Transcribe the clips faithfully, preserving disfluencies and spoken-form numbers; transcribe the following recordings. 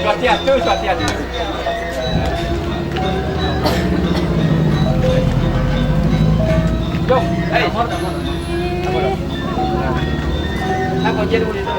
Sudah siap tu, sudah siap tu. Jom, hei. Apa dah? Apa dia dulu itu?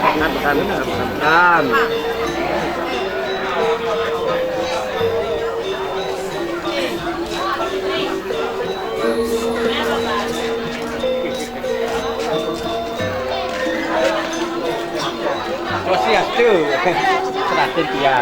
Makan, makan, makan. Swastiastu. Seratus ya.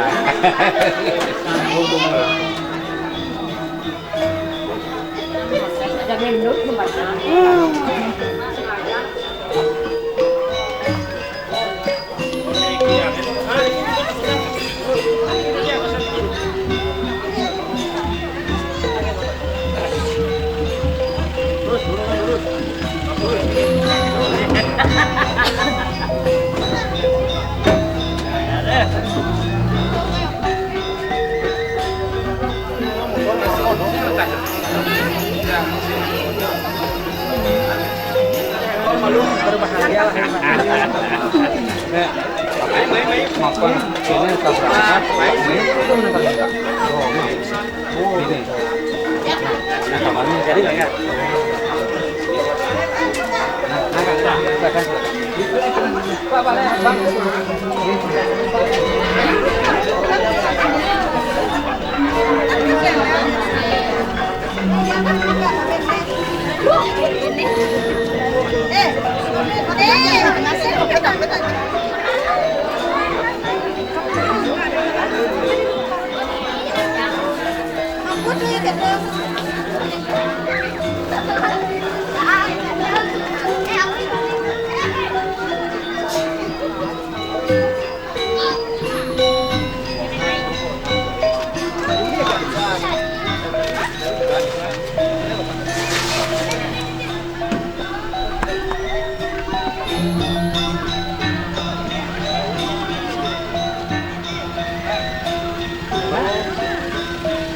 Makan ini tas berangkat, ini itu menangkap enggak? Oh, ini. Nah, kamarnya jadi enggak ya? Nah, nah, silakan, silakan.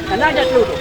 Ano aja dulu?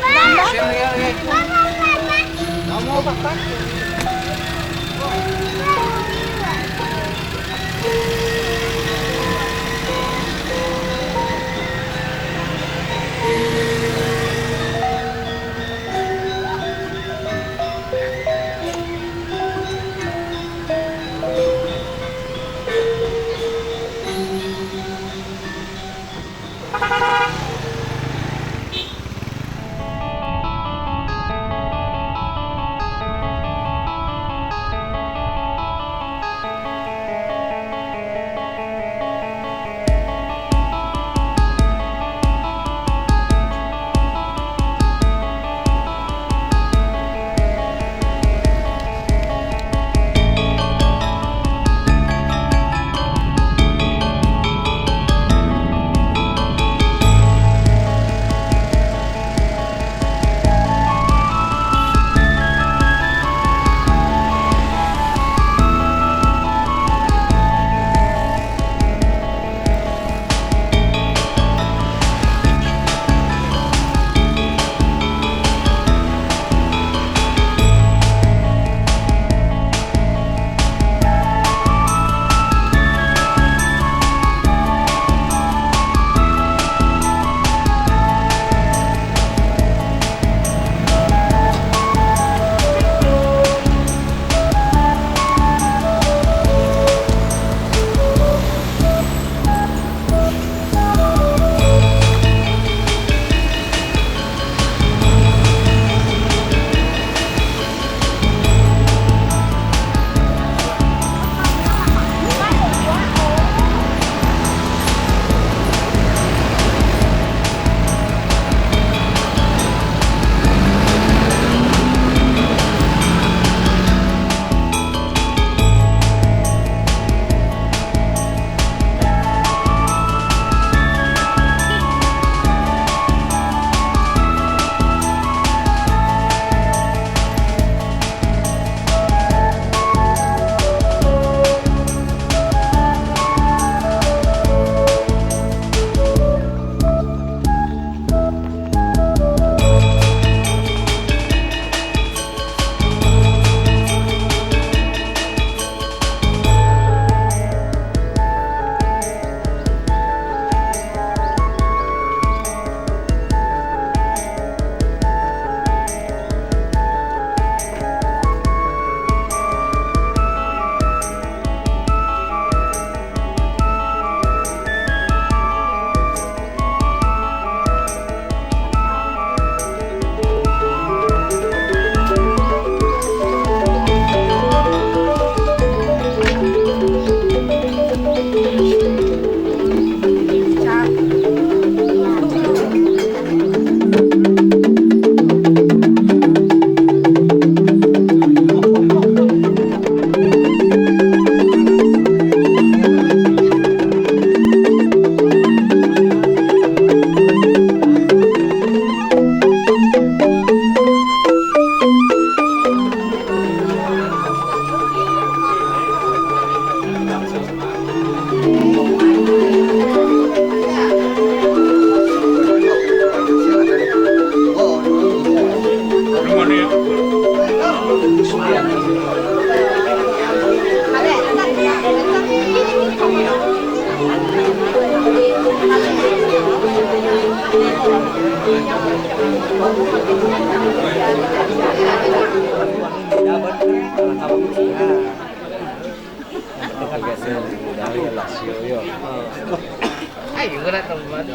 Ayo, teman.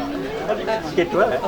Gitu lah.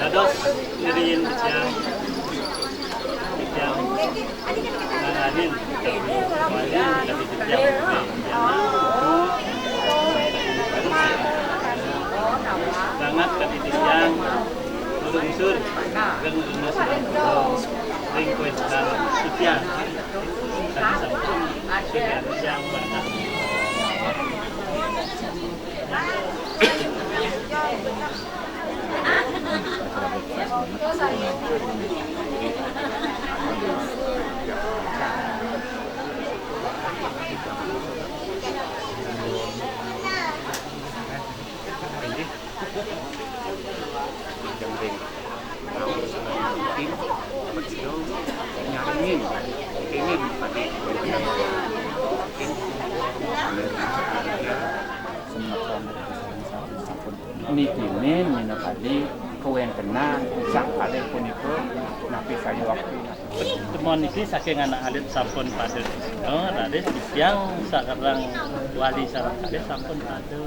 Dados, irin siang. Siang. Nanganin. Siang. Sangat katitiang. Lungsur. Ring lungsur. Ring kuentan. Siang. Tadi sampun. Siang. Niki min minangka kawéntenan sang kalih punika napi sayu waktu. Pertemuan niki saking anak alit sampun pada tresna, raris titiang sareng wali sareng kalih sampun pada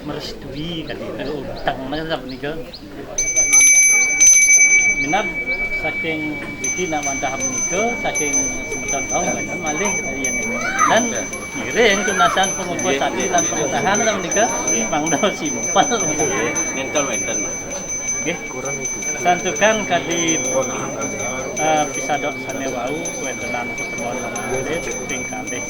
merestui kadi unteng sapunika. Minab saking niki nak wantah menika saking semeton kaum wénten malih yen dan ngiring tunasan pangukuh sati lan pengetahan sapunika mangda simpel. Nenten wénten. Nggih. Santukan kadi, eh, pisadok sané wau kawéntenan pertemuan malih ping kalih.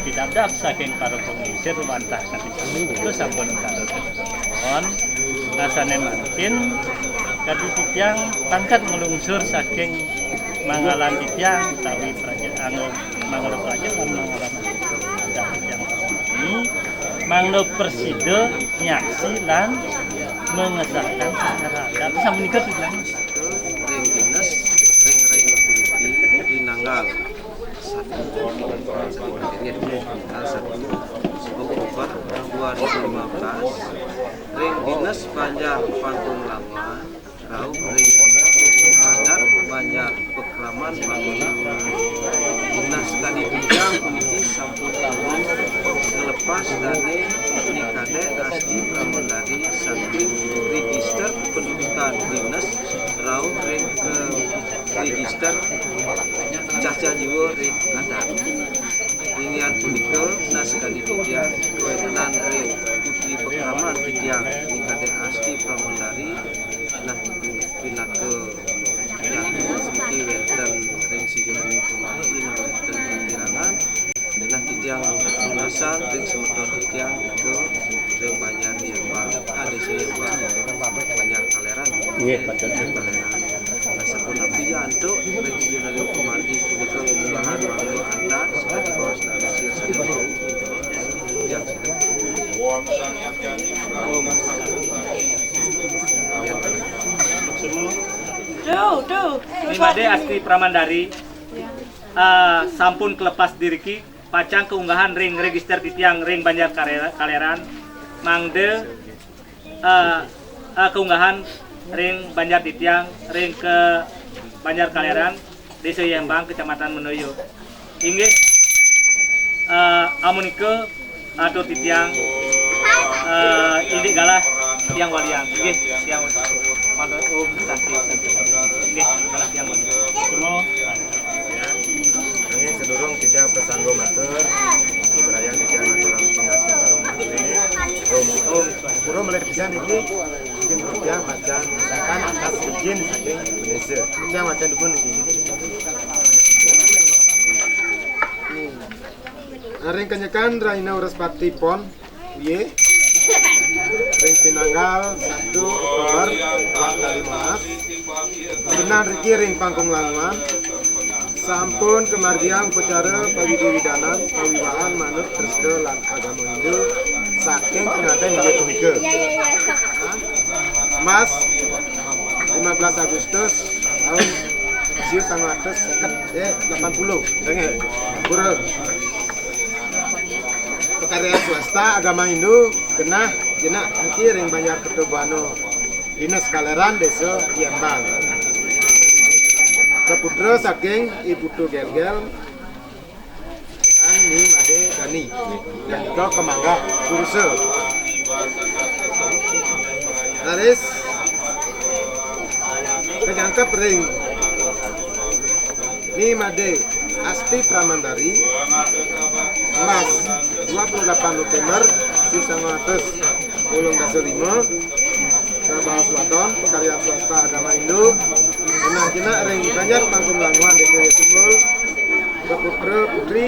Pidabdab saking para panglingsir wantah kadi sami itu sampun kados kemawon. Rasane mangkin kadi titiang pangkat nglungsur saking mangalan titiang utawi praja-, anggo mangala praja lan mangalan adat titiang sami mangda prasida nyaksi lan mengesahkan acara adat. Sapunika titiang. Ring dinas, ring ring puniki pinanggal satu, tanggal satu Oktober dua ribu lima belas, ring dinas Banjar Panggung Lama, rauh ring adat Banjar Pakraman Panggung Lama. Dinas kadi titiang puniki sampun ngelepas dane Ni Kadek Asti Pramandari saking register kependudukan dinas rauh ring ke register cacah jiwa ring adat. Inggian punika, nah, sakadi titiang, kawéntenan ring putri pakraman titiang, Ni Kadek Asti Pramandari, nah, pinaka jatuh niki wénten ring sijeroning pemali, nah, wénten ring kirangan. Nah, titiang nunas ring semeton titiang nika ring Banjar Yembang, ah, Desa Yembang, Banjar Kaleran. Nggih, betul. Kaleran. Nah, sapunapi ja antuk ring sijeroning pemali punika ngunggahang mangda antar sakadi kawasan sir sané wau. Titiang sida. Tuh, tuh. Ni Kadek Asti Pramandari, eh, sampun kelepas diriki, pacang kaunggahang ring register titiang ring Banjar Kare-, Kaleran, mangda, eh, eh, kaunggahang ring Banjar titiang, ring ke Banjar Kaleran, Desa Yembang, Kecamatan Menoyo. Inggih, eh, amunika atur titiang, eh, indik galah tiang walian. Inggih, tiang matur, Om Santi, Santi. Inggih, galah tiang walian. Semua. Nanging sadurung titiang prasangga matur, bebrayan titiang ngaturang pangastungkara ini. Om, Om, pura malih titiang niki, mungkin titiang pacang ngaturang atas izin saking Indonesia. Titiang pacang dumun niki. Ring kanyekan Rahina Wraspati Pon, W Y, ring pinanggal satu Oktober dua ribu lima belas, Ngriki ring Pangkung Languan sampun kamargiang upacara pawidi-widanan pawiwahan manut Kristen lan agama Hindu saking penganten inggih punika. Mas, lima belas Agustus tahun seribu sembilan ratus seket, eh, delapan puluh. Dengke. Pura. Pakaryan swasta agama Hindu genah jenak niki ring Banjar Kerta Buana, Dinas Kaleran, Desa Yembang. Kaputra saking I Putu Gelgel lan Ni Made Dani. Yan to kemangga purusa. Raris kajangkep ring Ni Made Asti Pramandari, Mas, dua puluh delapan November seribu sembilan ratus wolung dasa lima, Sabah Selatan, pakaryan swasta agama Hindu, genah jenak ring Banjar Pangkung Languan, Desa Yatimbul, kaputra putri,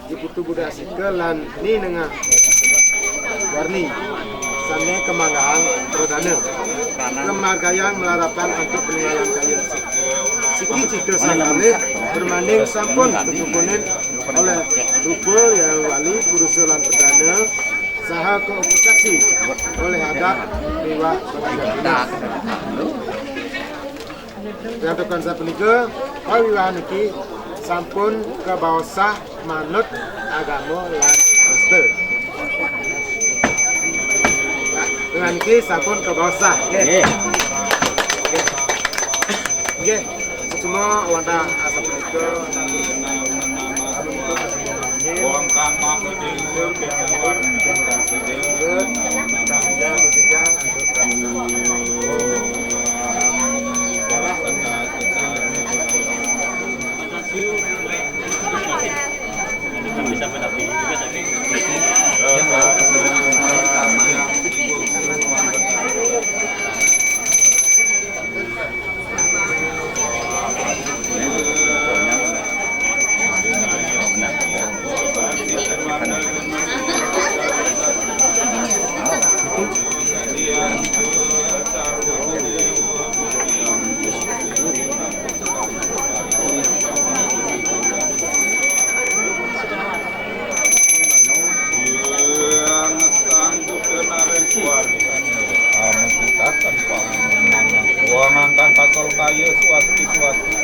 I Putu Buda Asika lan Ni Nengah Warni, sane kamanggaang pradana. Kamargiang malarapan antuk paninggalan kaya siki cita sang kalih, bermaning sampun katukunin olih rupa, yawali, purusa lan pradana, saha kaupasthi olih adat miwah pangajap. Santukan sapunika, pawiwahan niki sampun kabaosah manut agama lan Kristen. Nah, dengan niki sampun kabaosah. Nggih. Nggih. Nggih. Nggih. Suksma wantah asapunika. Wong kang maha dewa, dewa, dewa. Wong angkang katul kaya, swasti, swasti.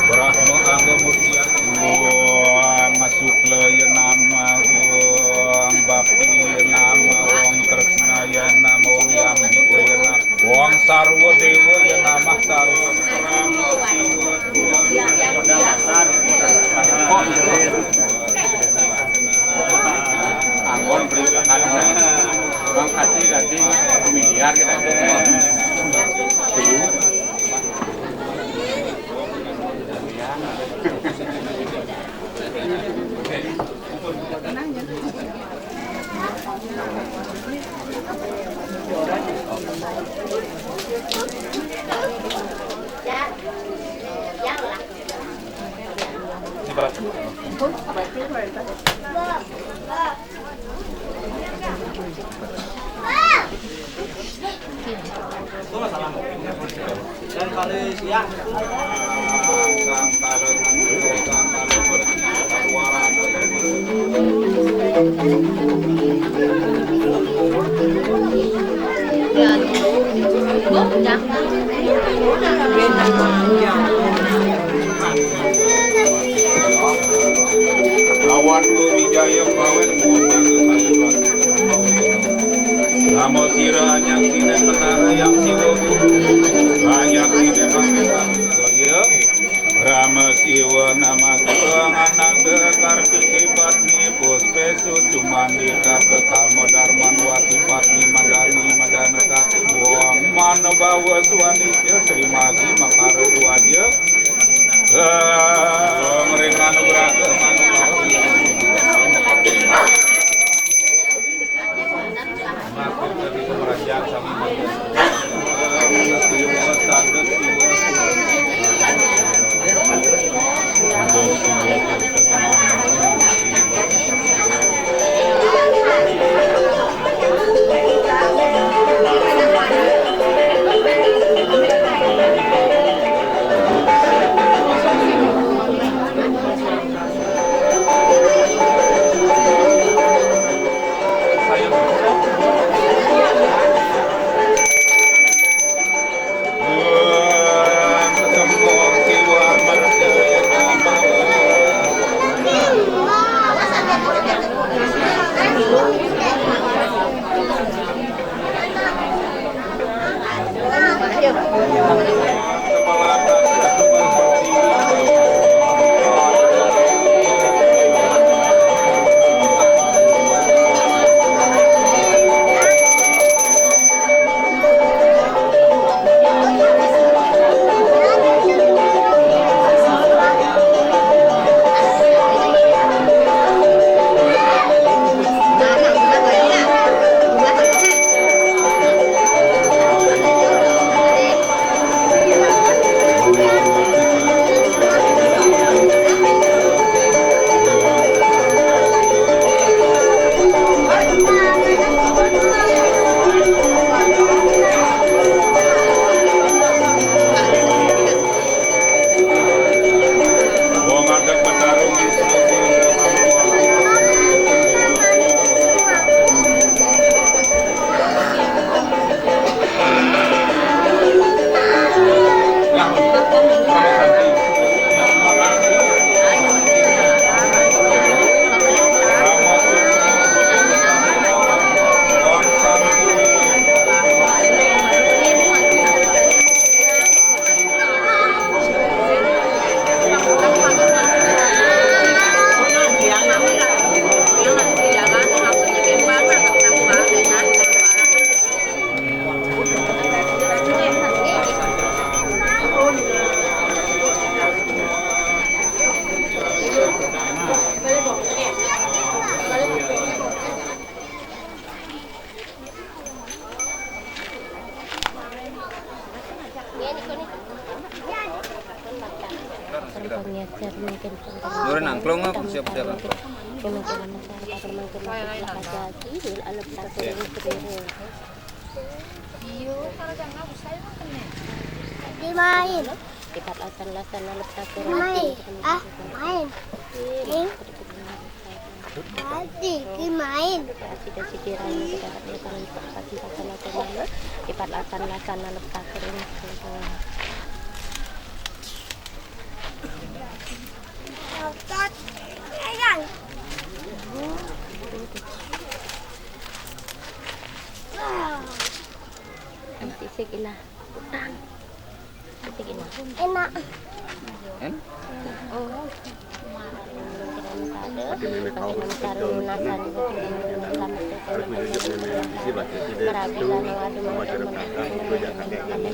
Brahma Angga Murti, Om Sukla ya nama, Om Bakti ya nama, Om Kresna ya nama, Om Yambika ya nama. Wong sarwa dewa ya namah sarwa. Anggon perintah. Wong kasih tadi miliar kita. Lawan Wijaya Pawet. Nama sira anyaksine menara yang siwa. Anyaksine menara. Iya. Rama Siwa nama Anangga Kartike Patni Puspesu Cumandita Ketama Darmanwati Patni Madani Madana Kati Buang Mana Bawa Suanisya Sri Magi Makara Duaja. Eh, Mering Manugraha Manugraha. Nurun angklung apa siap-siap angklung? Dimain. Dipat lasan-lasan lalu petatur. Main. Ah, main. Main. Hati dimain. Sida-sida rayu kita tak dipakai pakai pakai lasan lalu. Dipat lasan-lasan lalu petatur. Otot. Eyang. Nanti sik ilah. Utang. Enak. Kan? Oh. Harus menjadi meme yang isi baca tidak itu, membaca rempah itu yang kakek jadi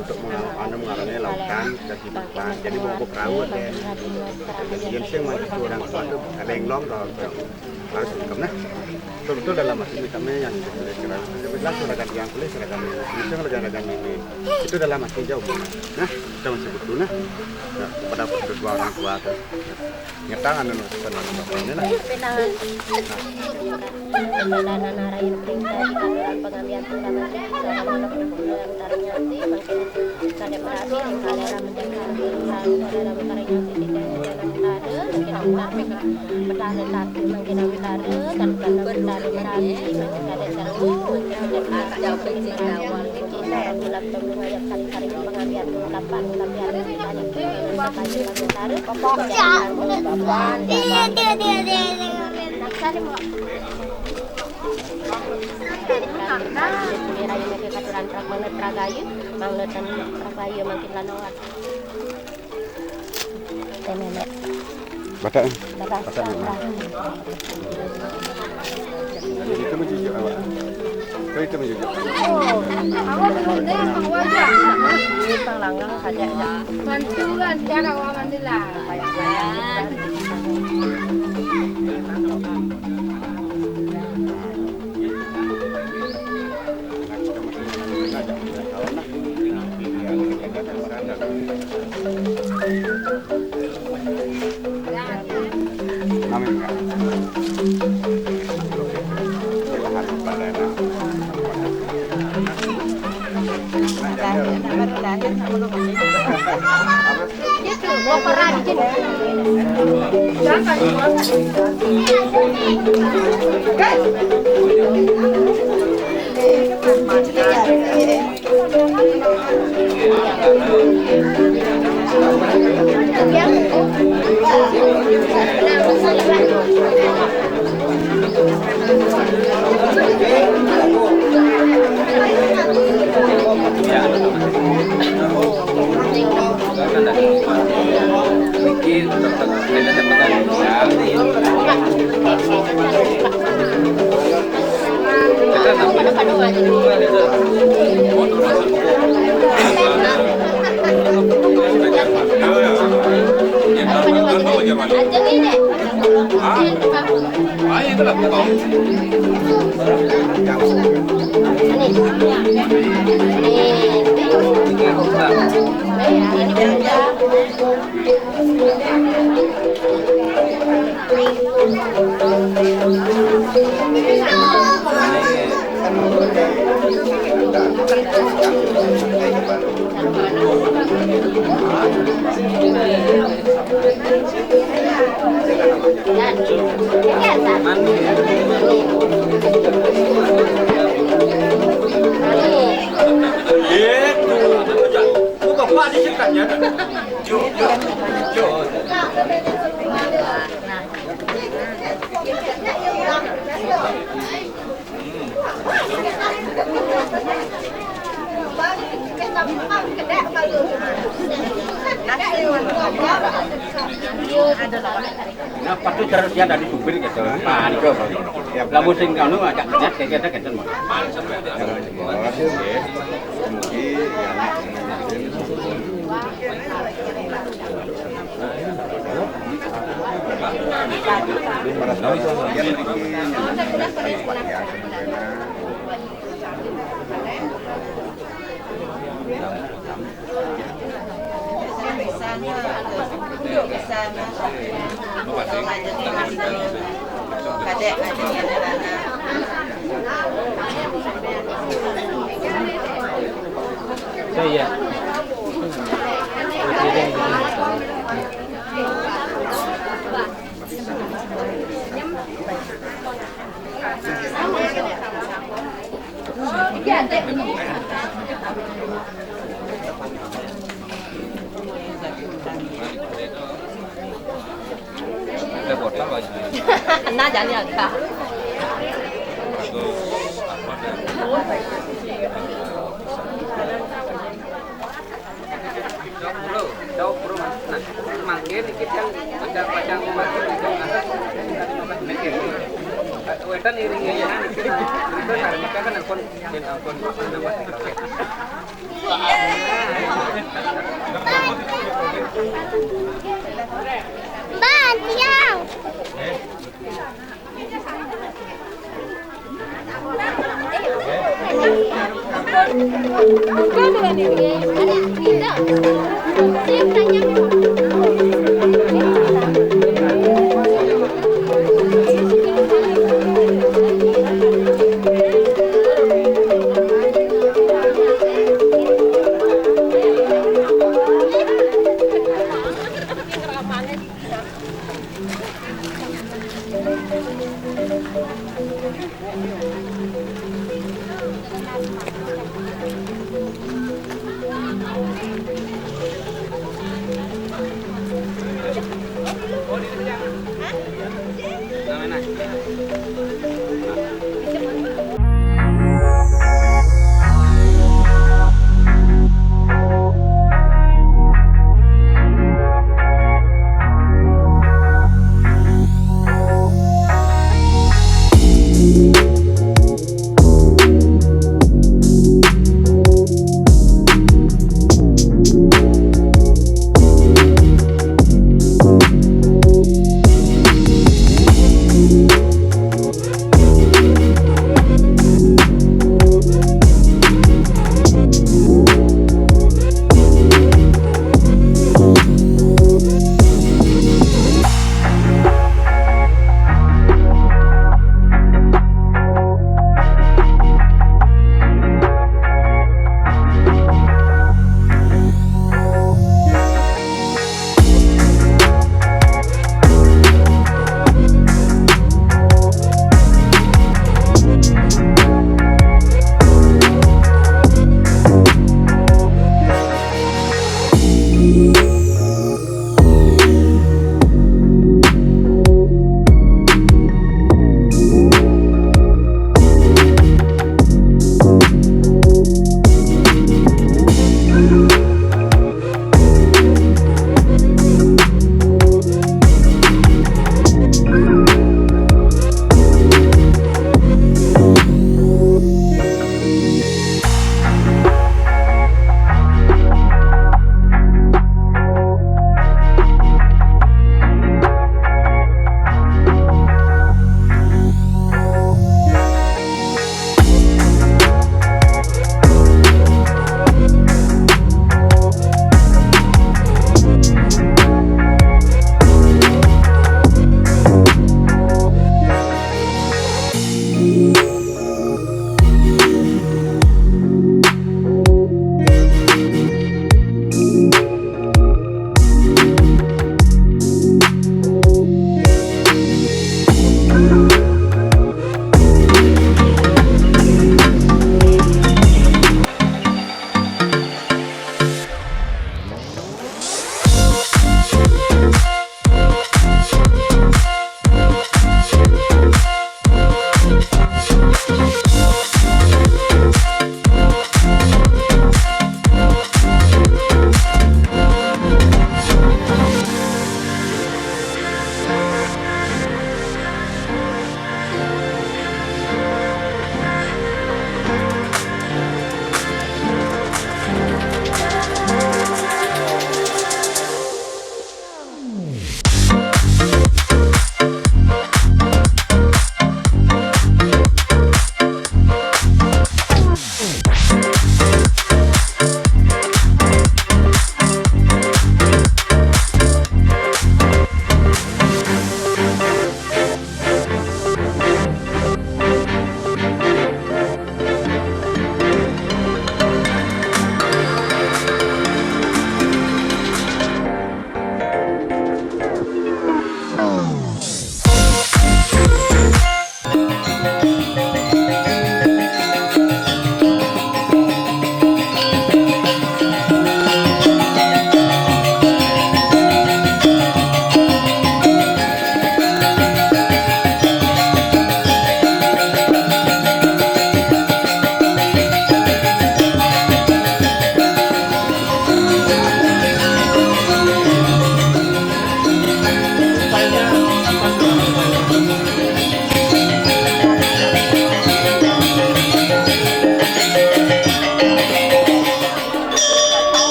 untuk mengarang, anu, mengarangnya lautan, kaki depan. Jadi mau buka raut deh. Jadi yang sing maju orang tua tuh ada yang lom kalau harus hukum nah. Betul-betul dalam hati kami yang itu boleh kira. Jelas seragam yang boleh seragam ini. Itu seragam-seragam ini. Itu dalam hati jauh. Nah, kita masih butuh nah. Nah, pada berdua orang tua tuh. Ngetang anu pesanan bapak ini nah. Pesanan arah yang perintah di kantoran pengalian pertama itu bisa dalam perkumpulan antaranya sih makin kada berarti yang kalian menjaga perintah saudara berkarya sih tidak ada makin antar. Betara satu makin betara, dan karena betara berarti makin kada tahu, makin ada jauh dari awal. Tulap tulung ayat kali-kali pengambilan tulap pan, tulap yang dari kayu lagu utara. Raya negeri katuran truk mana tragayu, mangletan tragayu makin lanoan. Teh nenek. Batak. Batak. Batak memang. Jadi itu menjujuk awak. Kau itu menjujuk. Ini pang langgang saja ya. Bantuan cara awak mandilah. Nah, pasti terus dia dari supir gitu. Nah, itu. Lah musim kanu agak banyak kayak gitu gitu. Nah, jadi agak. Jauh, bro, Mas. Nah, mangkin dikit yang pada padang rumah itu, itu, wetan iring-iringan dikit. Itu harus kan ampun, dan ampun, ampun. Mbak, Tiang.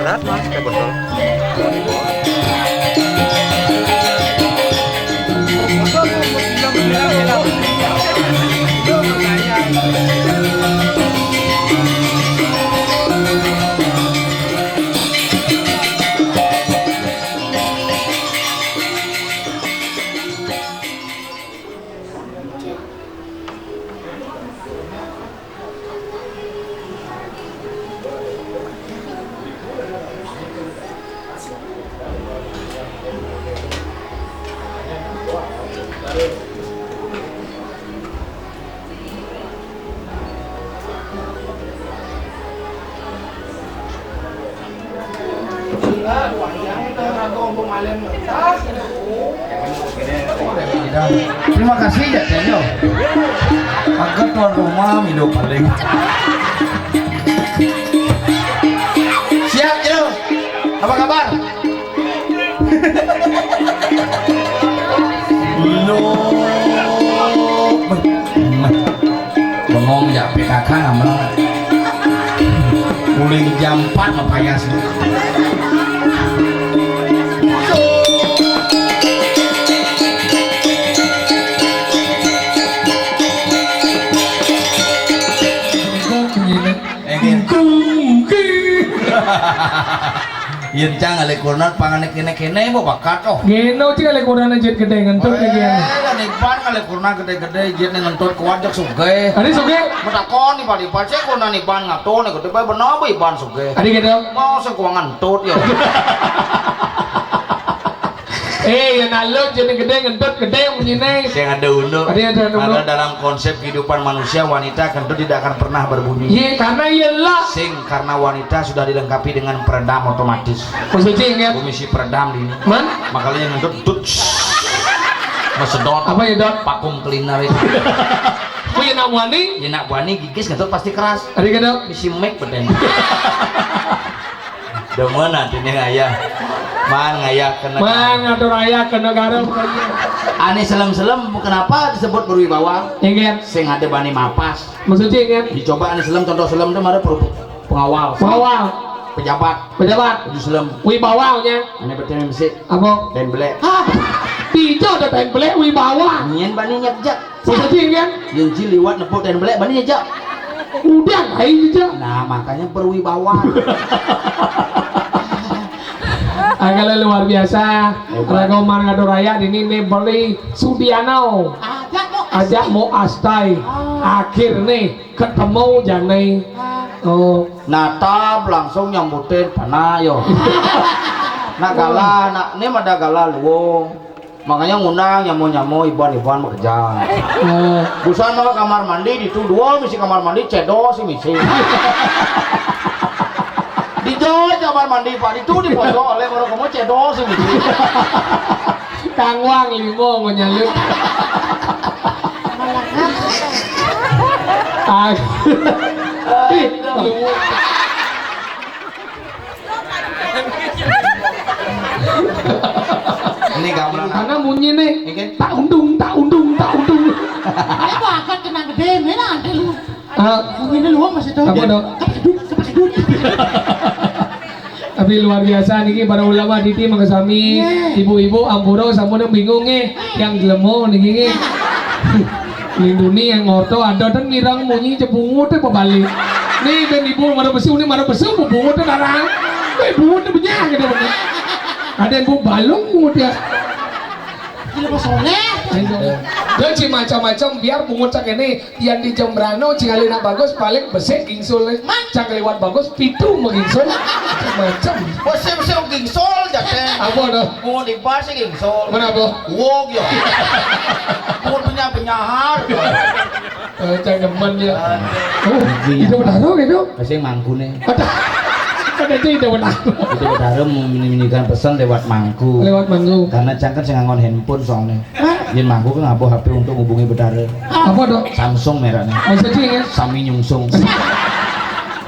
Berat, Mas, kayak botol. Terima kasih ya, Tenyo. Angkat tuan rumah, Mido paling. Siap, Cil. Apa kabar? Loh. Bengong ya, P K K ngamel. Mulai jam empat mah payas. Engke. Yen cang ale kurna pangane kene-kene, bo bakat, oh. Geno cing ale kurna jet gede ngentut lagi ane. Eh, kan Iban ale kurna gede-gede, jet ne ngentut kuat jak sugih. Ade sugih? Metakon Iban, Iban, cek kurna Iban ngato ne gede bae bener apa Iban sugih? Ade gitu. Mau sing kuang ngentut ya. Eh, ya nalut jadi gede ngentut gede munyine. Sing ada unduk. Ada, ada unduk. Karena dalam konsep kehidupan manusia, wanita kentut tidak akan pernah berbunyi. Iya, karena iyalah. Sing karena wanita sudah dilengkapi dengan peredam otomatis. Maksudnya ingat. Komisi peredam di ini. Man? Makanya ngentut tut. Mesedot. Apa ya, Dot? Vacuum cleaner itu. Oh, ya nak wani? Ya nak wani gigis ngentut pasti keras. Ada gitu. Misi mic beden. Demen atine ngayah. Man ngayah kena. Man ngatur ayah kena garam. Ane selem-selem kenapa disebut berwibawa? Ingat. Sing ada bani mapas. Maksudnya ingat. Dicoba ane selem, contoh selem itu mara per-, pengawal. Pengawal. Pejabat. Pejabat. Kudu selem. Wibawa nya. Ane betul mesti. Apa? Template. Hah. Tidak ada template wibawa. Nyen bani nyejak. Posisi kan? Yen ji liwat nepuk ten belek bani aja. Udah, ayo aja. Nah, makanya berwibawa. Angkala luar biasa. Hebat. Raga Umar Ngado Raya ini nih beli Sudiano. Ajak mau astai. Akhir nih ketemu jane. Oh. Natap langsung nyambutin panah yo. Nak gala, nak ini mada gala luwung. Makanya ngundang nyamo-nyamo iban-iban bekerja. Oh. Busan mau kamar mandi, ditu dua misi kamar mandi, cedo si misi. Di jauh kamar mandi, Pak, ditu di pojok oleh baru kamu cedo si misi. Kangwang limo ngonyalu. Ah. Ih, ini gamelan. Karena munyi nih. Ini. Tak undung, tak undung, tak undung. Ayo, aku angkat kena gede, mana ada lu. Ah. Munyi ini lu masih tahu. Apa dong? Kepedut, kepedut. Tapi luar biasa niki para ulama titi mangga sami. Iya. Ibu-ibu ampura sampun bingung nggih. Yang jelema niki nggih. Linduni yang ngorto ada ten mirang munyi cebungut apa balik. Nih ben ibu mara besi, uni mara besi bebungut ten arang. Eh, bungut ten benyah gitu. Ada yang bu balung bungut ya. Gila, Pak Soleh. Ayo. Dia cing macam-macam biar bungut cak ini. Yang di Jembrano cing ali nak bagus paling besik gingsul nih. Man. Cak liwat bagus pitu mengingsul. Macam. Besik-besik gingsul jate. Apa dah? Mau dibahas gingsul. Mana apa? Wog ya. Mau punya penyahar. Eh, cak demen ya. Oh, itu benar gitu. Masih mangkune. Ada. Ada aja itu benar. Itu benar mau menitipkan pesan lewat mangku. Lewat mangku. Karena cangkan sing ngangon handphone soalnya. Yen mangku kan ngabo H P untuk ngubungi Betara. Apa dok? Samsung mereknya. Maksudnya ya? Sami nyungsung.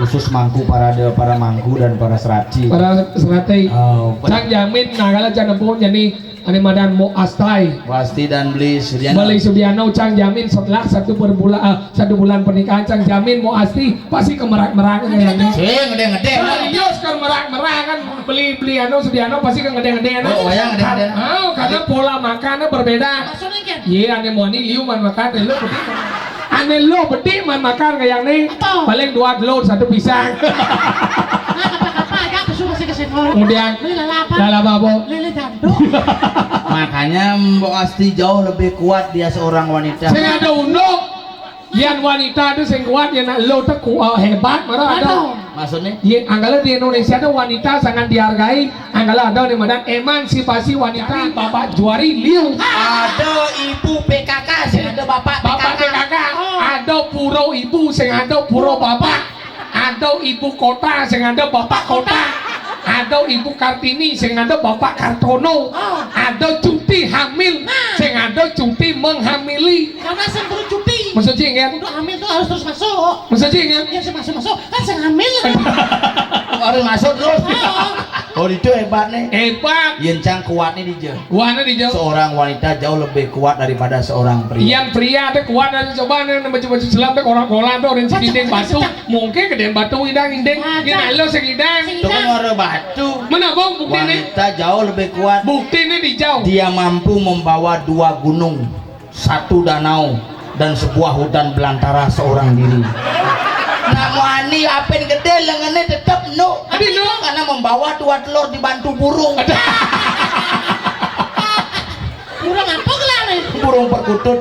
Khusus mangku parade, para mangku dan para serati. Para serati. Oh, cang jamin, nah kalau cang nempuh jadi Ane madan Mbok Astai. Mbok Asti dan Beli Sudiano. Beli Sudiano cang jamin setelah satu berbulan, eh, satu bulan pernikahan cang jamin Mbok Asti pasti kemerak-merak kayaknya. Sing gede-gede. Serius kemerak-merak kan beli beli anu Sudiano pasti kan gede-gede. Oh, wayang gede-gede. Oh, karena pola makannya berbeda. Maksudnya kan? Iya, ane muani liu man makan, ane lo gede. Ane lo gede man makan kayak nih. Apa? Paling dua telur satu pisang. Nah, apa-apa aja aku suruh masih ke sekolah. Kemudian beli lalapa. Lalapa apa? Lele jando. Makanya Mbok Asti jauh lebih kuat dia seorang wanita. Sing ada unduk. Yan wanita itu sing kuat, yan lo tuh ku-, eh, hebat, marah ada. Aduh. Maksudnya? Ye, anggala di Indonesia tuh wanita sangat dihargai. Anggala ada nih madan emansipasi wanita, Bapak Juari Liu. Ada ibu P K K, sing ada bapak Bapak P K K. P K K. Oh. Ada puro ibu, sing ada puro bapak. Ada ibu kota, sing ada bapak kota. Ada ibu Kartini, sing ada bapak Kartono. Oh. Ada cuti hamil, nah, sing ada cuti menghamili. Karena sing perlu cuti. Maksudnya, kan? Untuk hamil tuh harus terus masuk. Maksudnya, kan? Ya, sing masuk-masuk. Kan sing hamil. Harus masuk terus. Oh. Oh, itu hebat nih. Hebat. Yen cang kuat nih, Dija. Kuatnya di jauh. Seorang wanita jauh lebih kuat daripada seorang pria. Yang pria ada kuat dari coba nih, baju-baju selam deh, orang-orang tuh, orang si dinding batu. Mungkin gede batu idang, idang. Nah, ini cang. Lo segidang. Itu kan orang batu. Mana, Bang, buktinya? Wanita jauh lebih kuat. Buktinya di jauh. Dia mampu membawa dua gunung, satu danau, dan sebuah hutan belantara seorang diri. Nak muani apen gede lengannya tetap nu. Tapi nu. Karena membawa dua telur dibantu burung. Burung apa kelana? Burung perkutut.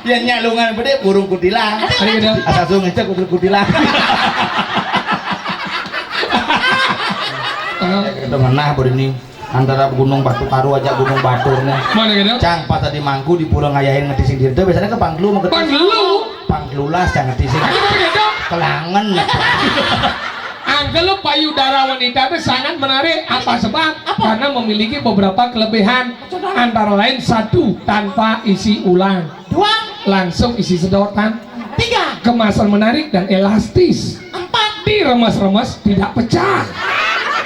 Yang nyalungan gede burung kutilang. Ada, ada. Asal suruh ngecek kutilang. Itu ngenah baru ini. Antara Gunung Batu Karu aja Gunung Batur nih. Mana gitu? Cang pas tadi mangku di Pura Ngayahin ngetising diri tuh biasanya ke Pangkelu mau ngetis. Pangkelu. Pangkelulas cang ngetising. Ada gitu? Kelangen. Angkel payudara wanita itu sangat menarik. Apa sebab? Apa? Karena memiliki beberapa kelebihan. Antara lain satu, tanpa isi ulang. Dua. Langsung isi sedotan. Tiga. Kemasan menarik dan elastis. Empat. Diremes-remes tidak pecah.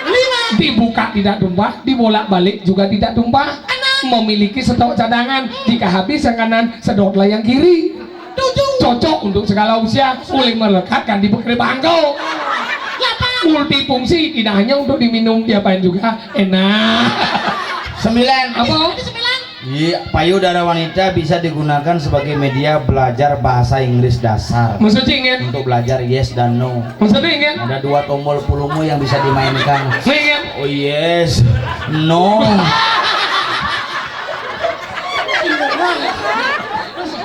Lima. Dibuka tidak tumpah, dibolak-balik juga tidak tumpah. Enam. Memiliki stok cadangan. Jika habis yang kanan, sedotlah yang kiri. Tujuh. Cocok untuk segala usia. Boleh melekatkan di bekeri bangku. Delapan. Multifungsi, tidak hanya untuk diminum, diapain juga. Enak. Sembilan. Apa? Ini sembilan. Iya, payudara wanita bisa digunakan sebagai media belajar bahasa Inggris dasar. Maksudnya ingin? Untuk belajar yes dan no. Maksudnya ingin? Ada dua tombol pulungmu yang bisa dimainkan. Ingin? Oh yes, no.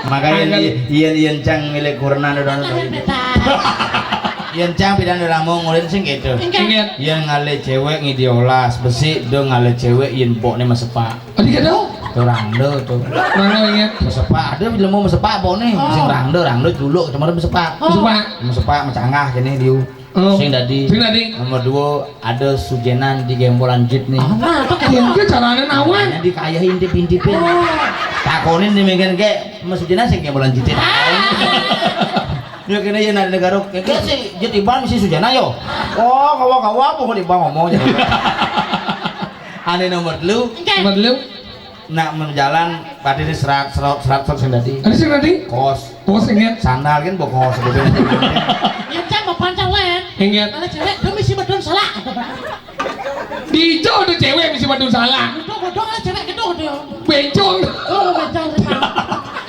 Makanya angel. Yen, yen cang milik kurna udah. Yen cang pidan udah mau ngulin sing gitu. Ingin. Yen ngalih cewek ngidiolas, besi do ngalih cewek yen pokne mesepak. Adi kata? Tuh rangda tuh. Rangda ingat. Mesepak, ada lemo mesepak apa nih? Oh. Sing rangda, rangda juluk, cuma mesepak. Oh. Mesepak. Mesepak, mecanggah kene liu. Oh. Sing dadi. Sing dadi. Nomor dua, ada sujenan di gembolan jit nih. Ah, nah, apa kan? Mungkin caranya nawan. Hanya dikayahi intip-intipin. Oh. Takonin di mingkin ke, "Mas sujenan sing gembolan jit." Ah. Ya kene ya nari negara, kayak si jit iban si sujana yo. Oh, kawa-kawa apa kok iban ngomong. Ane nomor telu. Oke. Nomor telu. Nak menjalan, berarti ini serat, serot, serat, serot sing dadi. Ada sing dadi? Kos. Kos ingat. Sandal kan bawa kos, betul. Ya, cang mau pancal, Len. Ingat. Ada cewek, dia misi bedun salah. Dijo ada cewek misi bedun salah. Itu bodong ada cewek gitu dia. Bencong. Oh, bencong sih, Pak.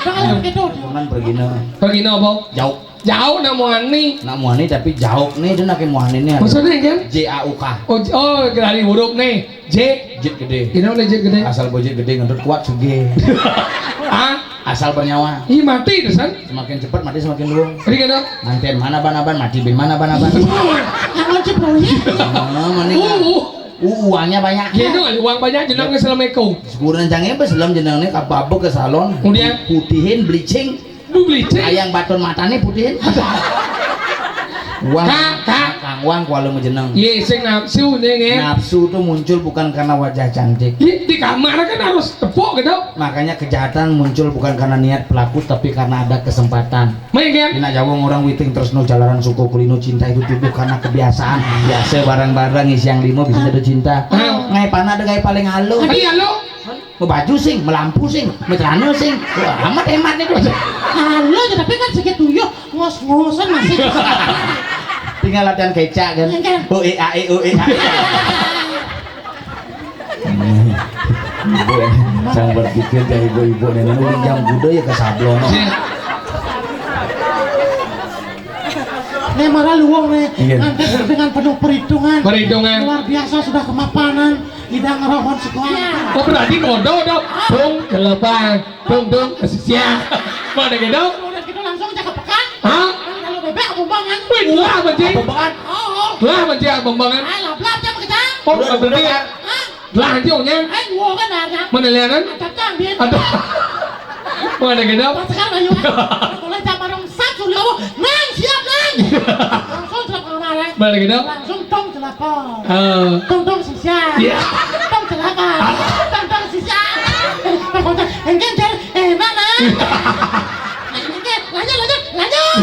Jangan gitu dia. Cuman pergi no. Pergi no, Bang? Jauh. Jauh nak muani. Nak muani tapi jauh nih, dia nak muani nih. Maksudnya kan? J A U K. Oh, j-, oh, dari huruf nih. J. Jit gede. Ini udah jit gede. Asal bojit gede, ngentut kuat suge. Ah? Asal bernyawa. Ih, mati tuh, San. Semakin cepat mati semakin luung. Tadi kata? Manten mana ban-aban, mati bin mana ban-aban. Jangan cepat ya. Oh, mending. Uh, uh. Uh, uangnya banyak. Ya, itu uang banyak, jenang ke Assalamualaikum. Sekurang jangan apa, selam jenang nih, kababek ke salon. Kemudian? Putihin, bleaching. Lu bleaching? Ayang baton matanya putihin. Wang, Kak, Kak. Kang Wang kuala majeneng. Iya, sing nafsu nih, nggih. Nafsu tuh muncul bukan karena wajah cantik. Di, di kamar kan harus tepuk gitu. Makanya kejahatan muncul bukan karena niat pelaku, tapi karena ada kesempatan. Mungkin. Dina Jawa orang witing tresno jalaran suka kulino cinta itu tumbuh karena kebiasaan. Biasa bareng-bareng ngisi yang lima bisa jatuh cinta. Hmm. Ngai panak ada ngai paling alo. Tadi alo. Mau baju sing, melampu sing, metrana sing. Wah, amat hemat nih. Alo aja, tapi kan sakit tuyuh, ngos-ngosan masih. Tinggal latihan kecak kan. Iya, kan? O E A E, O E A E. Ibu, sang berpikir dari ibu-ibu nih, nang uling jam kuda ya ke sablon. Iya. Nih, malah luwung nih. Iya. Nganti dengan penuh perhitungan. Perhitungan. Luar biasa sudah kemapanan. Tidak ngerohon sekolah. Oh, berarti kodo dong. Dong, kelepang. Dong, dong, siang. Mana gitu? Udah gitu langsung cakep pekan. Hah? Kan kalau bebek aku banget. Wih, lah, Bang Ji. Apa banget? Oh, oh. Lah, Bang Ji, apa banget? Ai, lablab jam kita. Oh, udah, berarti udah, kan? Hah? Lah, Ji, nya. Ai, gua kan ada. Mana lianan? Ada tang dia. Ada. Mana gitu? Pas sekarang ayo. Mulai jam barang satu, ya Allah. Nang, siap, Nang. Langsung sudah pengamal, ya. Mana gitu? Langsung tong celapor. Eh. Tong, tong, siap. Iya. Tong celapor. Ah. Tong, tong, siap. Engken, Jar. Enak, Nang. Engken, lanjut, lanjut, lanjut.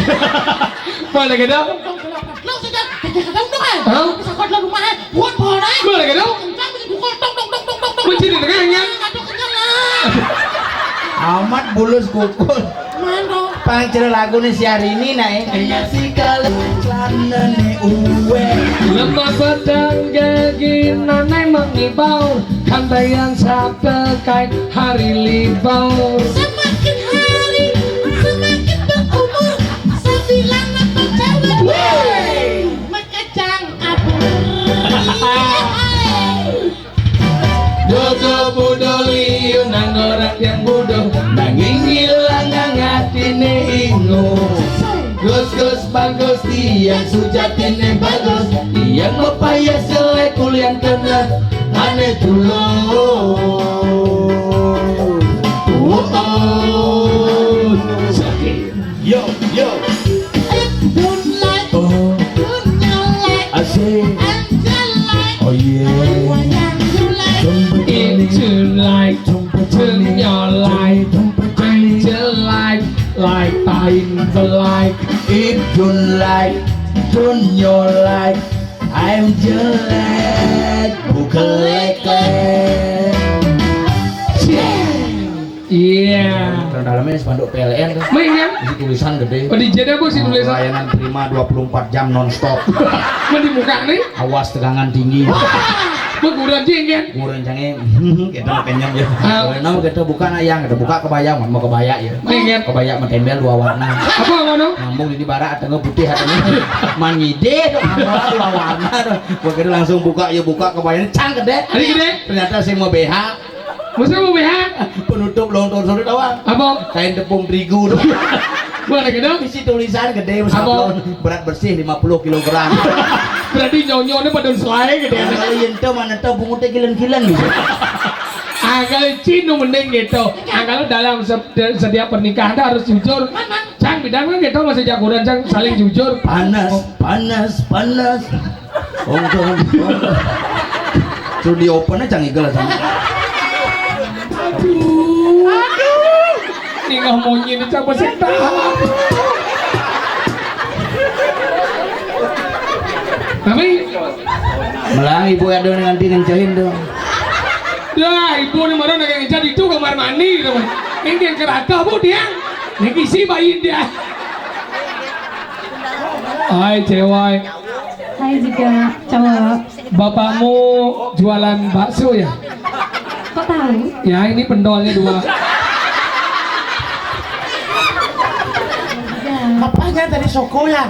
Mana gitu? Tong, tong, celapor. Lo sejak, sejak ketemu dong, eh. Hah? Bisa kuat lo rumah, eh. Buat pohon, eh. Mana gitu? Kencang, bisa pukul. Tong, tong, tong, tong, tong, tong. Menciri tengah, ya. Aduh, kencang, Nang. Amat bulus kukur. Mano? Pang jero lagune Syahrini nae. Iya sih kalau celanane uwe. Lemah petang gaging nanai mengibau, kantaian Sabtu kain hari libur. Semakin hari, semakin berumur, sebilang apa cewek. Woi! Makejang kabur. Dodo budo liu nang orang yang bodoh, nanging ilang nang atine ingo. Gus-gus bagus, tiang sujatine bagus, tiang mepaya selai kulian kena ane tulung. Oh, oh. Sakit. Yo, yo. Don't like, oh, don't you like, asik. Angel like, oh yeah. Wayang you like. If you like, turn your light. Angel like, like time the light. If don't like, turn your light. I'm jelek, bukan lek-lek. Yeah. Iya. Terus dalamnya spanduk P L N tuh. Main kan? Isi tulisan gede. Oh, di jeda, Bu, si tulisan. Layanan prima dua puluh empat jam nonstop. Mau di muka nih? Awas tegangan tinggi. Mau kurang jing kan? Kurang canggih. Kita mau kenyang ya. Ah. Kalau nama kita buka, nah, yang kita buka kebaya, mau kebaya ya. Main kan? Kebaya mentembel dua warna. Apa, apa dong? Nyambung ini barak, tengah putih, tengah manyide, dong, dua warna dong. Gua kira langsung buka, ya buka kebayanya cang gede. Hari gede. Ternyata sing mau B H. Masa mau B H? Penutup lontong sore doang. Apa? Kain tepung terigu tuh. Gua ada gedong. Isi tulisan gede, apa? Sablon, berat bersih lima puluh kilogram. Berarti nyonyone pada selai gitu ya. Kalau yen to mana to bungut teh kilen-kilen gitu. Angkal Cino mending gitu. Angkal dalam se-, setiap pernikahan tuh harus jujur. Cang bidang kan gitu masih jagoan, Cang, saling jujur. Panas, panas, panas. Ongkong, ongkong. Terus di open aja nggak jelas. Aduh. Aduh. Ini nggak mau nyini coba sih. Tapi melang ibu ada nanti ngencahin tuh. Dah, ibu ni mana nak ngencahin itu kamar mandi gitu. Ini yang kerata bu dia. Ini isi bayi dia. Hai cewek. Hai juga cowok. Bapakmu jualan bakso ya? Kok tahu? Ya, ini pendolnya dua. Ya. Bapaknya dari Soko ya?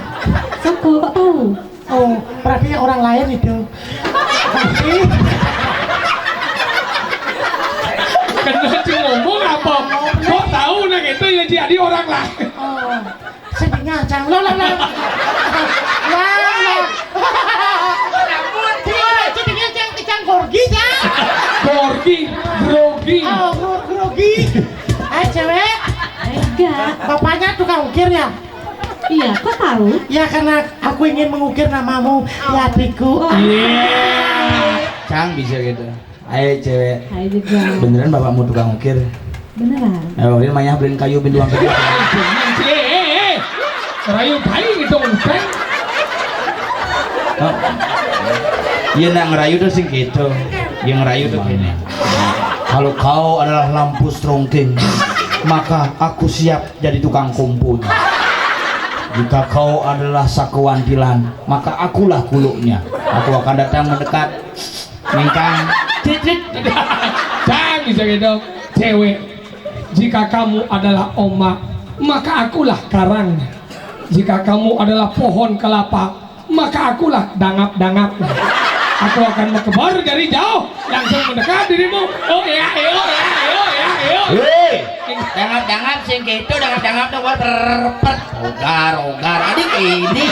Soko, kok tahu? Oh, berarti orang lain itu. Berarti kena cuma ngomong apa? Kok tahu nak itu ya jadi orang lain? Oh. Sedingah, Cang. Lo, lo, lo. Wah, lo. Sedingah, sedingah, Cang. Cang gorgi, Cang. Gorgi, grogi. Oh, gro-, grogi. Hai, cewek. Enggak. Bapaknya tukang ukir, ya? Iya, kok tahu? Ya, karena aku ingin mengukir namamu di hatiku. Oh. Iya. Cang bisa gitu. Ayo, cewek. Hai juga. Beneran bapakmu tukang ukir? Beneran. Eh, udah, mah nya beliin kayu, beliin uang kayu. Eh, eh, eh. Rayu paling itu, Uceng. Oh. Iya, nak ngerayu tuh sih gitu. Yang ngerayu tuh gini. Kalau kau adalah lampu strongking, maka aku siap jadi tukang kumpul. Jika kau adalah sakuan tilan, maka akulah kuluknya. Aku akan datang mendekat, mingkang, cicit. Jangan bisa gitu. Cewek, jika kamu adalah ombak, maka akulah karang. Jika kamu adalah pohon kelapa, maka akulah dangap-dangap. Aku akan berkebar dari jauh, langsung mendekat dirimu. Oh ya, ayo, ya, ayo, ya, ayo. Hei, dangap-dangap sing gitu, dangap-dangap tuh, wah, perpet, ogar, ogar. Adik ini.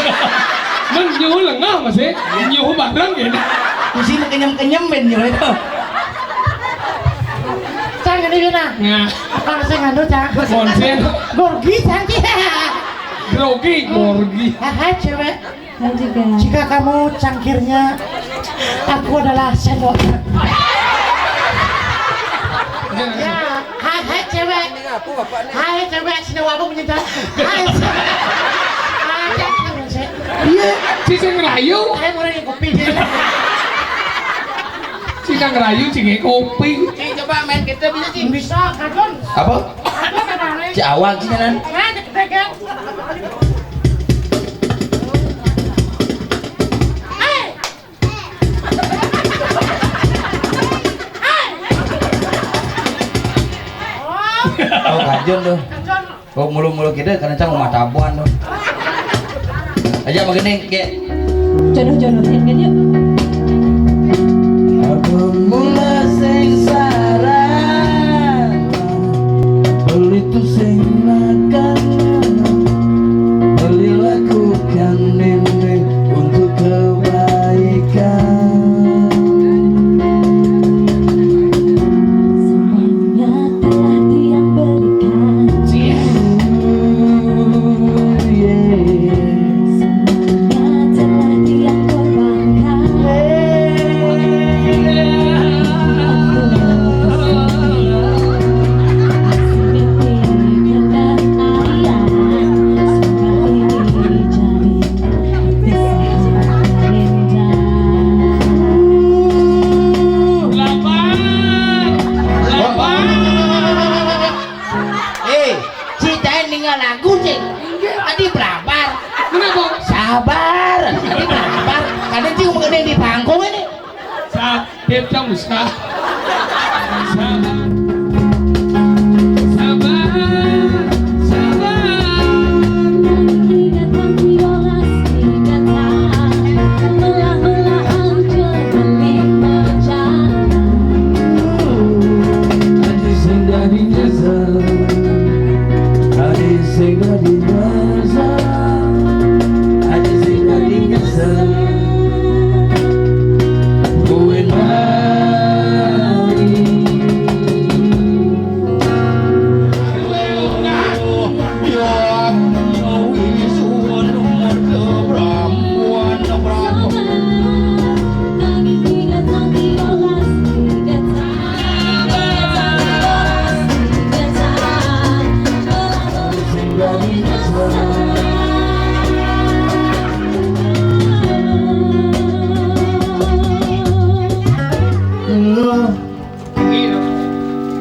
Men nyuhu lengah masih, nyuhu bareng gitu. Kusi kenyem-kenyem, men, nyuhu itu. Cang, ini Yuna. Nah. Apa sih nganu, Cang? Konsen. Gorgi, Cang. Grogi, gorgi. Haha, cewek. Saya juga. Jika kamu cangkirnya, aku adalah sendoknya. Ya, hai, hai, cewek. Hai, cewek, sini aku menyedot. Hai, cewek. Hai, cewek. Iya, si sing ngerayu. Saya mau ngerayu kopi, dia. Si sing ngerayu, si ngerayu kopi. Ci, coba main kita bisa, Ci? Bisa, kadon. Apa? Kadon, kadon. Ci awal, Ci, nyanan. Nah, deg-degan. Oh, kajun tuh. Oh, mulu-mulu kita karena cang rumah tabuan tuh. Aja begini, kayak jodoh-jodohin kan yuk. Aku mula sengsara. Beli tusing makan, beli lakukan ini untuk kebaikan. Semuanya telah Dia berikan. Semuanya telah Dia korbankan. Lapar. Lapar. Eh, ceritain ningal lagu, Cing. Tadi belabar. Kenapa? Sabar. Tadi belabar. Kadang Cing mau di panggung ini. Sa-, Dep Cang Muska. Sabar. Sabar. Sabar. Aja sing dadi nyesel, aja sing dadi nyesel, aja sing dadi nyesel. Kowe mari.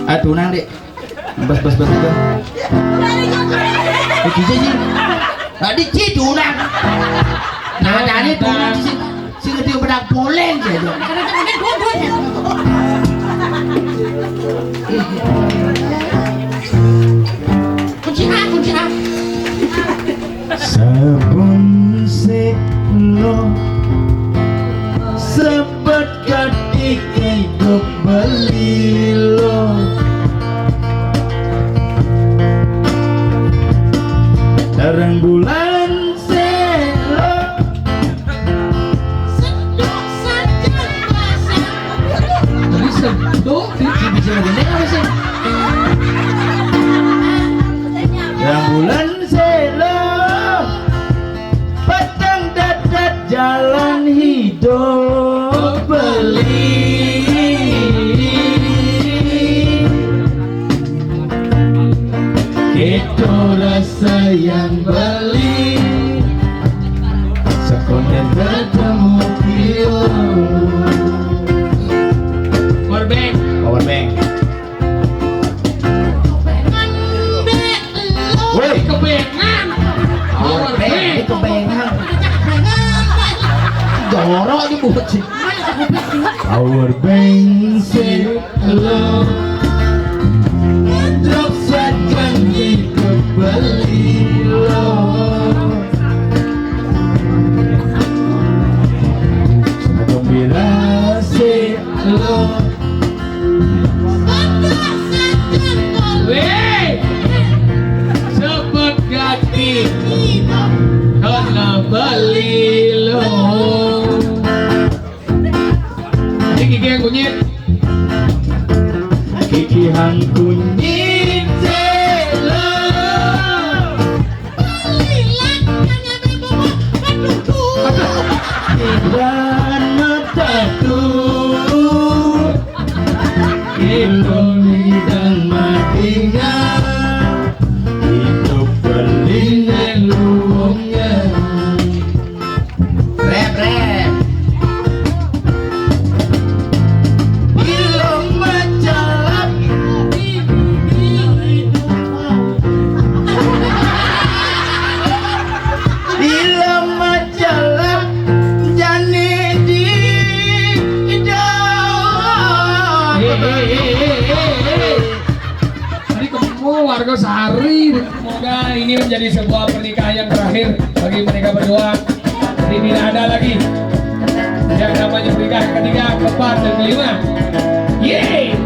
Aduh, nang, Dek. Bas, bas, bas, bas. Eh, bisa sih. Tadi ci tunang. Nah, tadi tunang sih. Sing gede bedak boleng sih. Kunci A, kunci A. Sabun sik lo, sebet kadiki kebeli lo. Terang bulan sik lo. Jadi sedok di, di, di sini gini apa sih? Terang bulan sik lo. Yang beli sekonden ketemu kilo. Power bank. Power bank. Woi, kebengan. Power bank, ini kebengan. Jorok aja bocil. Power bank sih lo. Ngedrop sajan di kebeli lo. Gembira sih lo. Weh, cepet ganti karena beli lo. Ini gigi yang kunyit. Gigi yang kunyit lo. Dan mata tuh ilung dan matinya hidup berlindung luwungnya. Rep, rep. Ilung majalap. Ilung majalap. Jani di idang. Hei, hei, hei, hei, hei, hei. Tadi ketemu warga sehari. Semoga ini menjadi sebuah pernikahan yang terakhir bagi mereka berdua. Jadi tidak ada lagi yang namanya pernikahan ketiga, keempat, dan kelima. Yeay.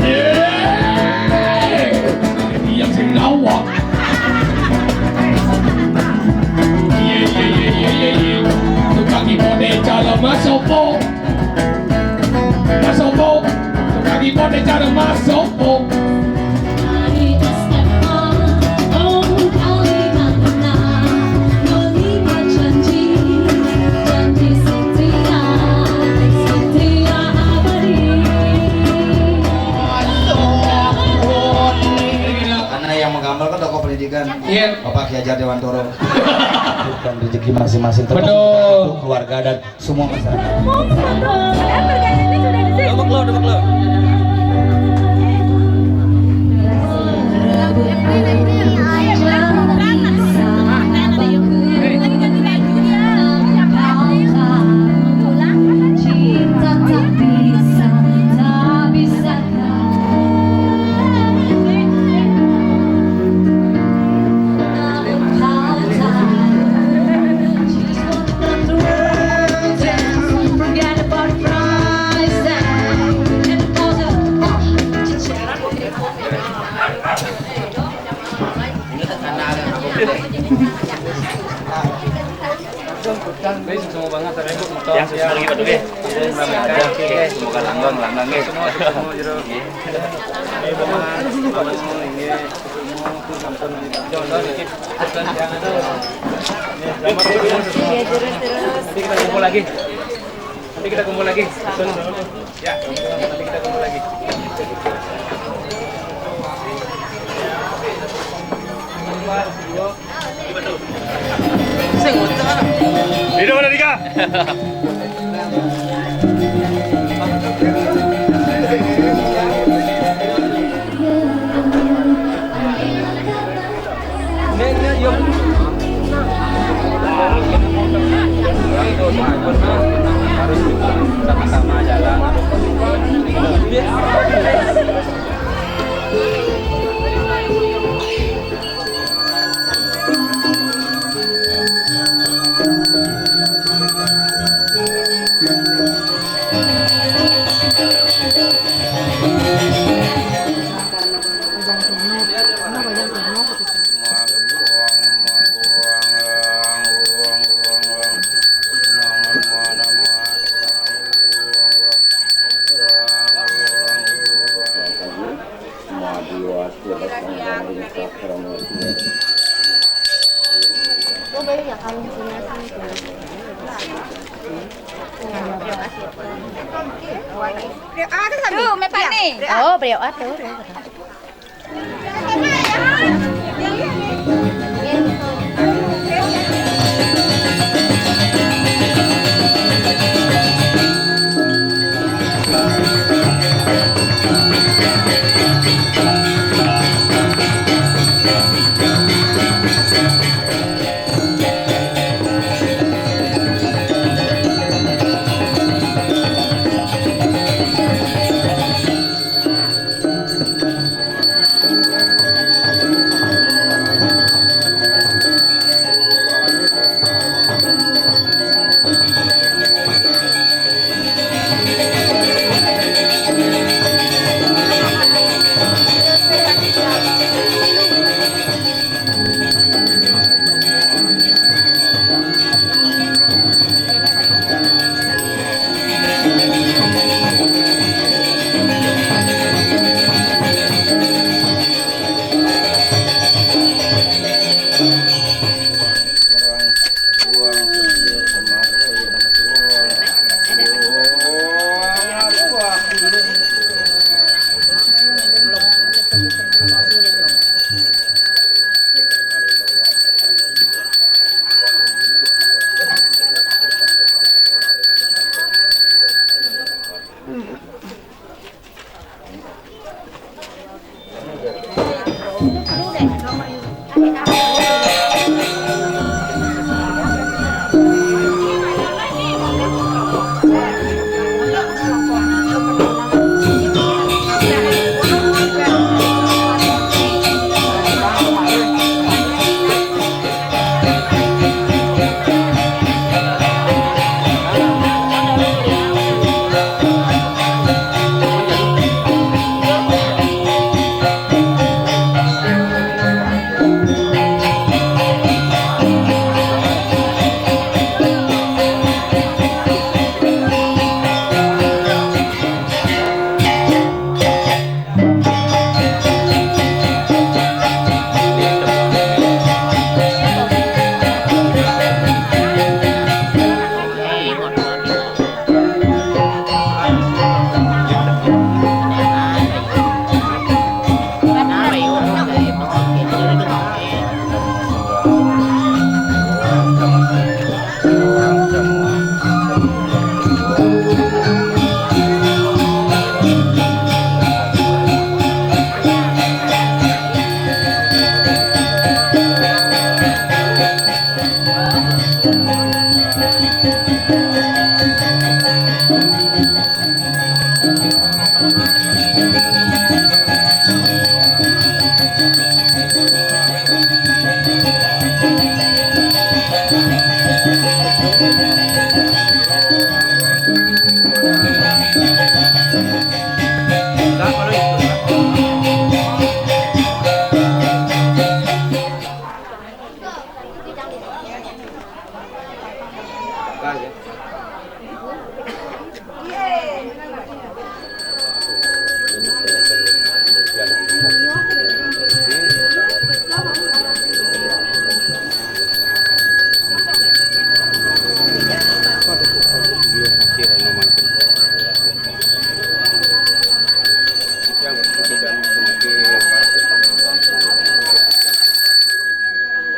Yeay. Yang sing nawak. Iye, iye, iye, iye, iye, iye. Tukang ibu desa lemas sopo. Mas Sopo, lagi pada cara Mas Sopo. Karena yang menggambar kan tokoh pendidikan. Iya. Bapak Ki Hajar Dewantoro. Dan rezeki masing-masing tergantung keluarga dan semua masyarakat. Double glow, double glow. Yang susah lagi, Pak, oke. Semoga langgeng, langgeng, oke. Semua, semua, jero. Oke. Ini, Bang, ini, ampun, ampun, ampun. Iya, terus, terus. Nanti kita kumpul lagi. Nanti kita kumpul lagi. Ya, nanti kita kumpul lagi. Hidup Amerika. Harus sama-sama jalan. Tuh, me pani. Oh, beliau atur.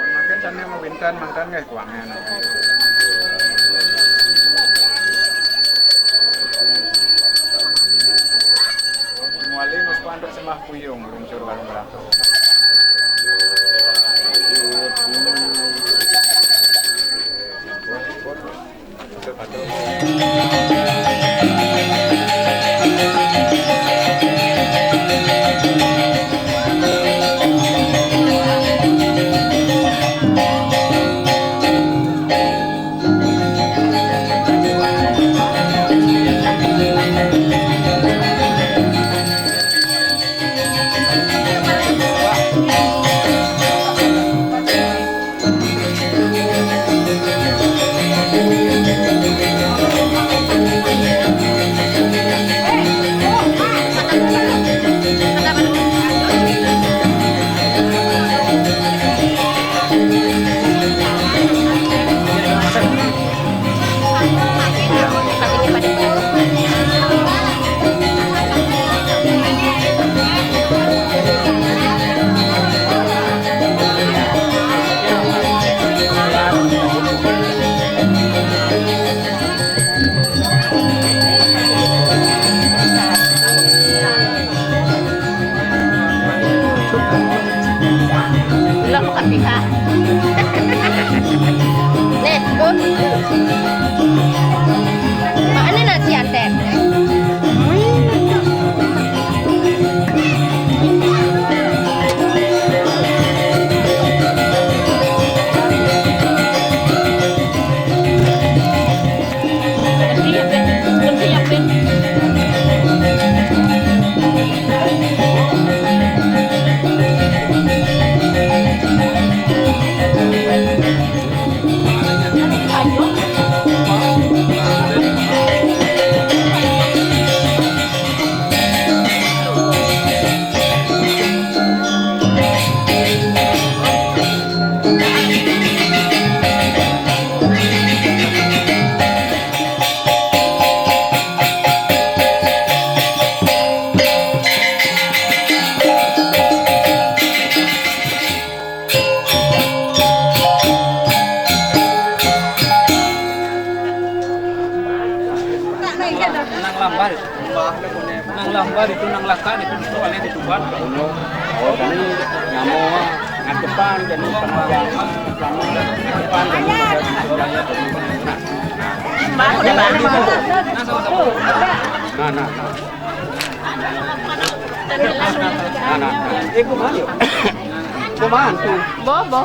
Mangkin tania mau bintan, mangkan nggih kuangnya. Muali mus pantuk semah puyung, luncur warung beratus. Belum bukan pita. Nih, Bu. Mana nasi, Ante? Nang lambar itu. Nang lambar itu, nang lakan itu, itu aneh di Tuban. Oh, kami namo, ah. Depan jadi pengajar. Depan jadi pengajar. Nah, nah, nah. Nah, nah, nah. Eh, kumaha, yuk? Kumaha tuh? Bobo.